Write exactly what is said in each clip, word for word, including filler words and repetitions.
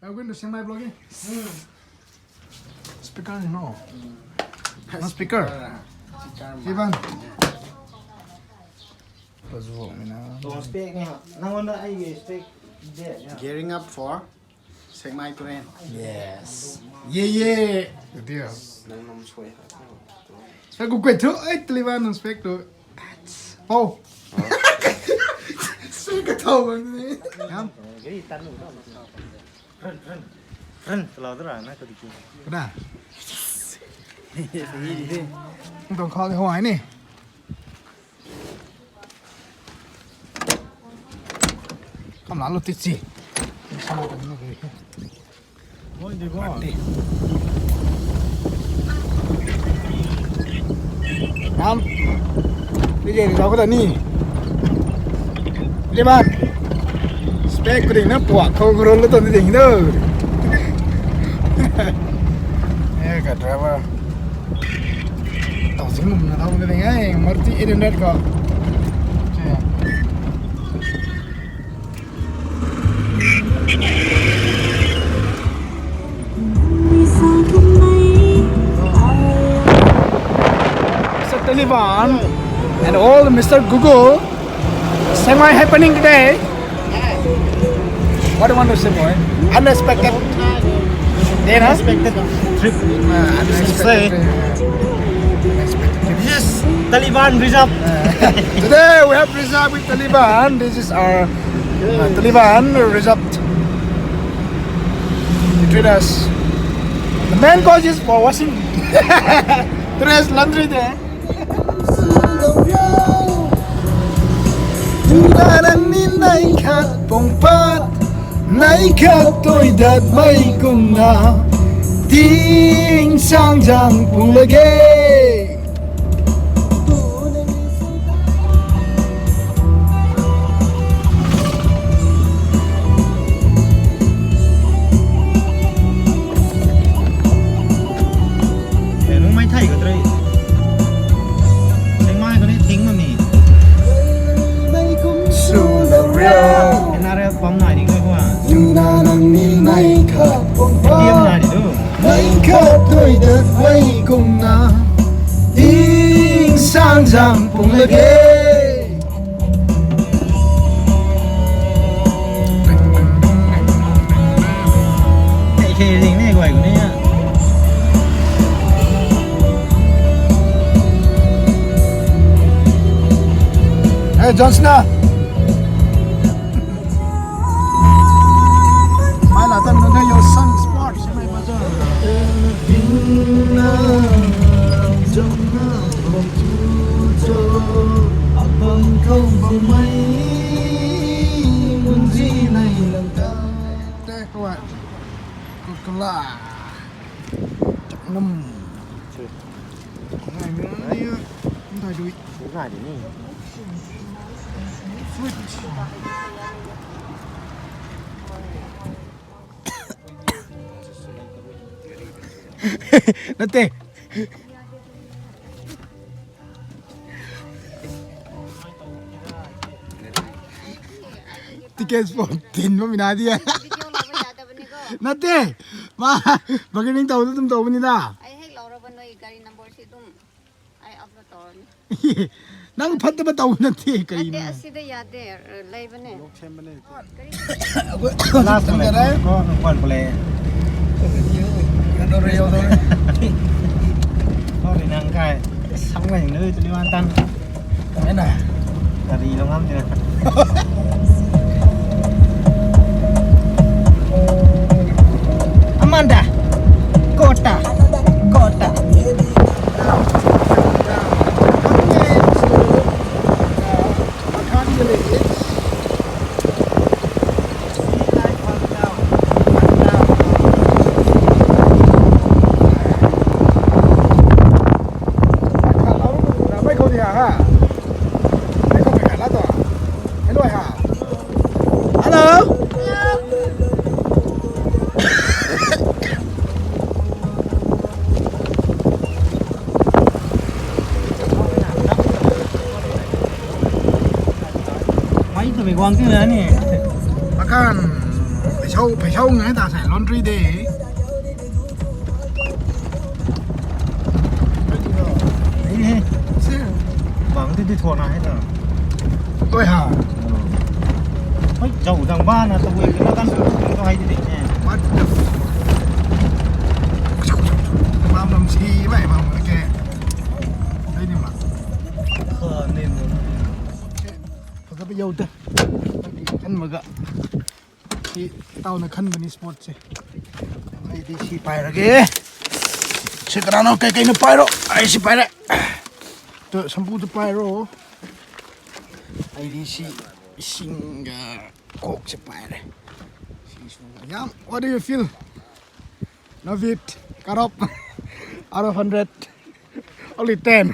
Are we going to send my vlogging? Speaker, no. No speaker. Speaker. Ivan. Pazuak ni na. Tuang spec ni ha. Nang wana ai spec de. Gearing up for Sengmai Turen. Yes. Yeah, yeah. Good deal. Nang num suai ha. Spec ku kwet thu, ai, Taliban nang spec tu. Oh. Spec ka thau bang ni. Yam. Run, run. Run, kalau tu run, na, kau diki. Kena. Tuang khou ni huai ni. Kam la lu ti chi. Nam. Ni je ni zau ka ta ni. Ni man. Spec kuding na puak khou gurun lu ton ni ding do. Eh, ka driver. Tau sing lum na tau ka ding ai, Maruti eight hundred ka. Mister Taliban and all Mister Google, semi happening today. What do you want to say, boy? Unexpected. Then, huh? Unexpected trip. Uh, unexpected trip. Unexpected trip. Yes, Taliban reserve. Uh, today we have reserve with Taliban. This is our uh, Taliban reserve. They treat us. The main cause is for washing. Dress, laundry there. Tuna nang ni nai khat pong pat, nai khat toi dat mei kumna, ting sang jang pung lage. Nung mai thei ka tei. Sengmai kani ting mami. Su lo rio. N R L pam nai ding kua. Tuna nang ni nai khat pong pat. Tiam nai di tu. Nai khat toi dat mei kumna. Ting sang jang pung lage. Hey, hey, hey, hey, hey, hey. Hey, John Cena. Mai la tan nang yo Sun Sport, Sengmai Bazar. Teh, kau ai. Coca-Cola. Chaknam. Ngai mi na ni. Ngai dui. Ngai di ni. Fruit. Nate. Tickets for tin ma mina dia. Video lou ba yadabani ko. Nate. Ma, bargaining tau tum tau ni da. Ai hei lou ra ba noi gari number si tum. Ai upload tau ni. Nang phat ta ba tau nate kari. Nate, na. Asida yade, lei bane. Last one. Ko nang kwan pale. Sorry, nang kai. Samleng nui tu ni wan tan. Kami na. Kari lo ngam tina. Amanda. Kota. Kota. Hello. Mai tu mi guang tu na ni. Makan. Sau, phai sau ngai ta sai laundry de. Ni he. Bang ti di thona he ta. Oi ha. Hei, zau zang ba na tu wei na kan tu hai di de. What the f-, mam lam si mai mam ke. Dai ni ma. Kha ne mo. Pha ka pi yau ta. Kan ma ga. Ki tau na khan bani sport se. Ai di si pai ra ge. Se kara no kai kai na pai ro. Ai si pai re. To shampoo to pai ro. Ai di si sing ga coke se pai re. Si su ga. Yam, what do you feel? Navid, Karop. Out of hundred. Only ten.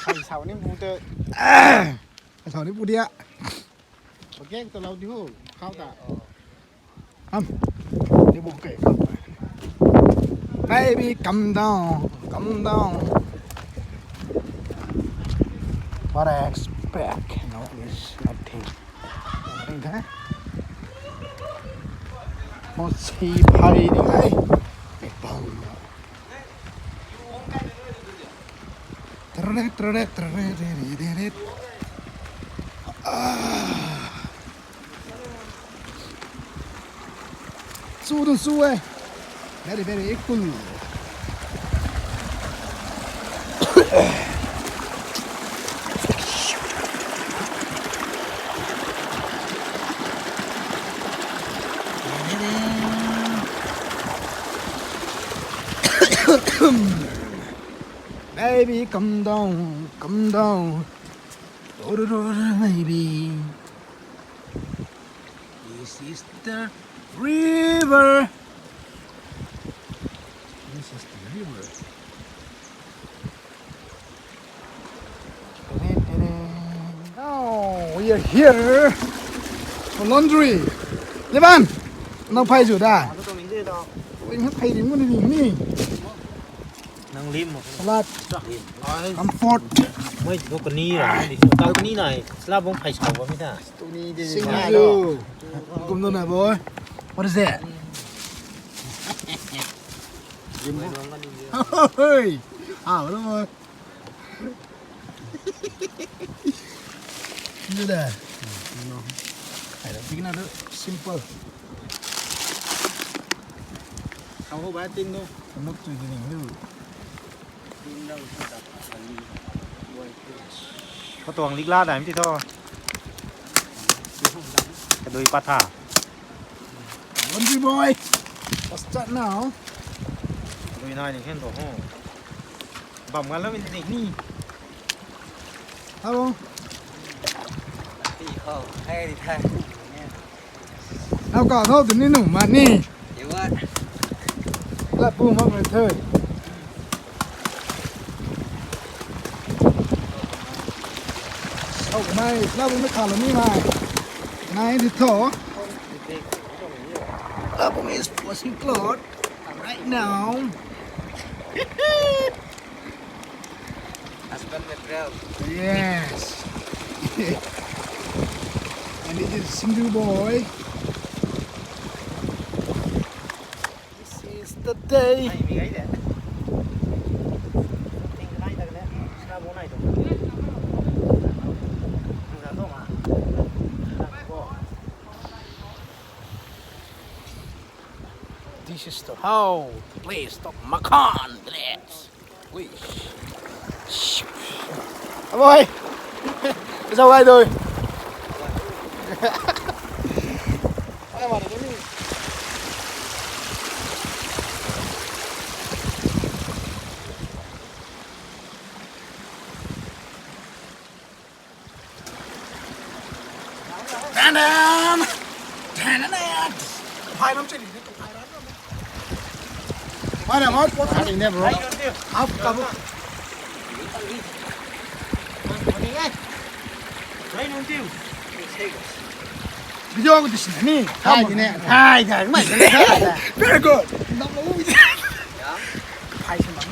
Sai sau ni bu te. Sai sau ni bu dia. Bagek ta lou di ho, khau ta. Ham. Ni bu ke. Baby, come down, come down. What I expect? No, it's nothing. Nothing, huh? Mo si phai ni ai. Ai, bau. Trrrret, trrrret, trrrret, trrrret, trrrret. Ah. Su tu su e. Very, very cool. Baby, come down, come down. Baby. This is the river. This is the river. Now we are here for laundry. Levan, nang phai zu da? Ui, nang phai rim ni ni. Nang lim mo. Salad. Comfort. Mei tu kani ra, ni tu kani nai. Salad bung phai sau ba mi ta. Sing you. Kum do na boy. What is that? Hey. Ah, hello boy. Ni da. No. Ai da, tingna tu simple. Kau ho ba ting no. Nuk tu ni lu. Katuang lik la dai mi ti tho. Kadui pat tha. Laundry boy. What's that now? Kadui nai ni khen tho ho. Bam ngan lo mi ni. Hello. Ti ho, hai di thai. Nau ka tho tu ni nu ma ni. Ye wa. La pu ma ma thoi. Sau mai, la pu mai kha lo ni mai. Nai di tho. La pu is washing cloth right now. Husband material. Yes. And it is single boy. This is the day. Ai, mi gai de. Ting nai tak le. Sa bo nai tu. Ang sa tu ma. This is the how place of Makhan Village. Ui. Aboy. Zau lai doi. Tan tan! Tan tan tan! Phai lam chei ni, phai lam. Phai lam, phai lam. Phai lam, bro. Up, up. Video ko disna ni. Hai ni ne. Hai, hai, mai. Very good. Number one. Phai si mang.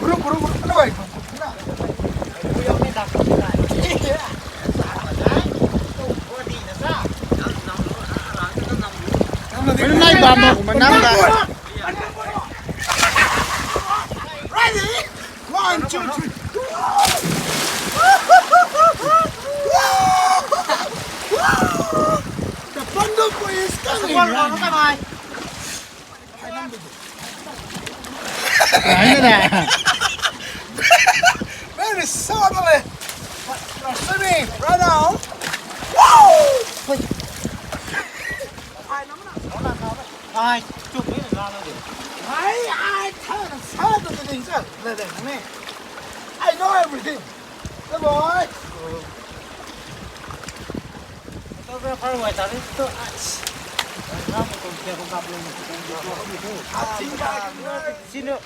Kuru, kuru, kuru, kuru, kuru. Nai bam mo, manam ba. Ready? One, two, three. The Pandulpur is coming. Come on, come on. Very suddenly, we're swimming right now. Wow! Ai, chuk ni la lo de. Ai, ai, tha, tha, tha, tha, tha, tha, tha, tha, tha. I know everything. Come on. Photographer wai ta ri tu. Ai. Ai, na mo kong kya kong kap lo. Sino.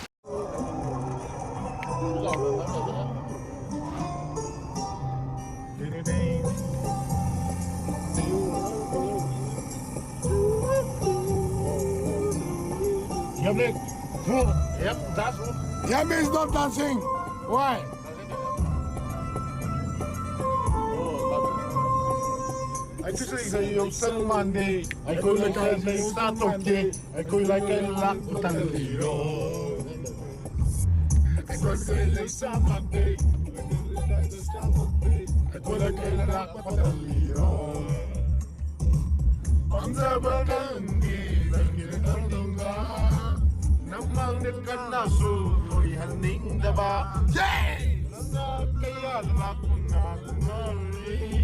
Yep, yep, that's one. Yep, is not dancing. Why? Ai tu sei sei yong san man de, ai koi la kai nei sa tok de, ai koi la kai lak tan di ro. Ai koi sei sei sa man de, ai koi la kai lak tan di ro. Pangza ba kan di, kan di kan ding ga. Namang de kan na su, koi han ning da ba. Yay! Sa kaya lak na ngari.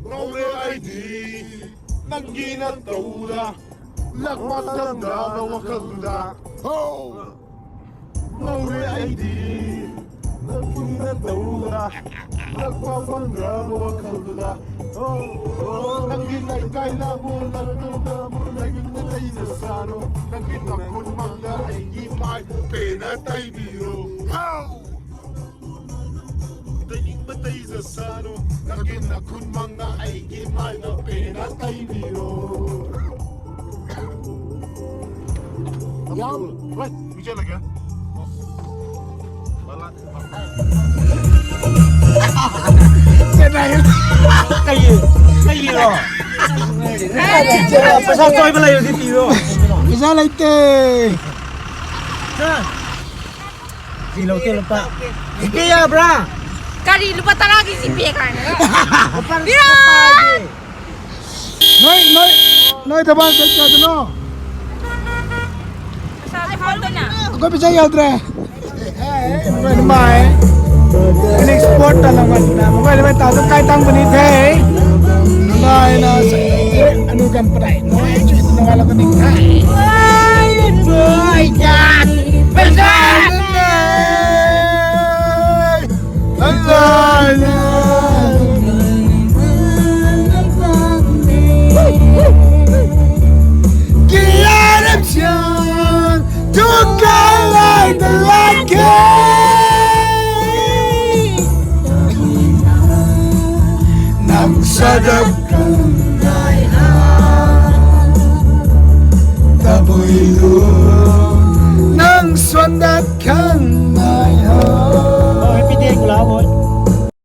Ngau le ai di, nang gi na tou da, lak ma dang ga na wa khang da. Ho! Ngau le ai di, nang gi na tou da, lak ma bang ga na wa khang da. Ho! Nang gi na kai na mo, nang tou da mo, nang gi na tai na sa ro, nang gi na kun mang da ai gi mai, pe na tai bi ro. Ho! Tei ning patei za sa ro, na kin na khun mang na ai ki mai na pe na tai ni ro. Yam. Wait, mi che lagya. Bala. Che nai. Kai, kai ro. Paisa choi ba lai di ti ro. Paisa lai te. Sir. Zilou te lupa. Zipia bra. Kari lupa tara ki zipia karna. Lupa, lupa. Noi, noi, noi tabang kaya tu no. Sa phone tu na. Koi pisa yadre. Koi ni mai. Ani sport ta lang kan na. Koi ni mai ta tu kai tang puni the. Mai na sa. Anu kan padai. Noi chu na wala kan ni. Ai, boy, ya. Pisa. Nang sadap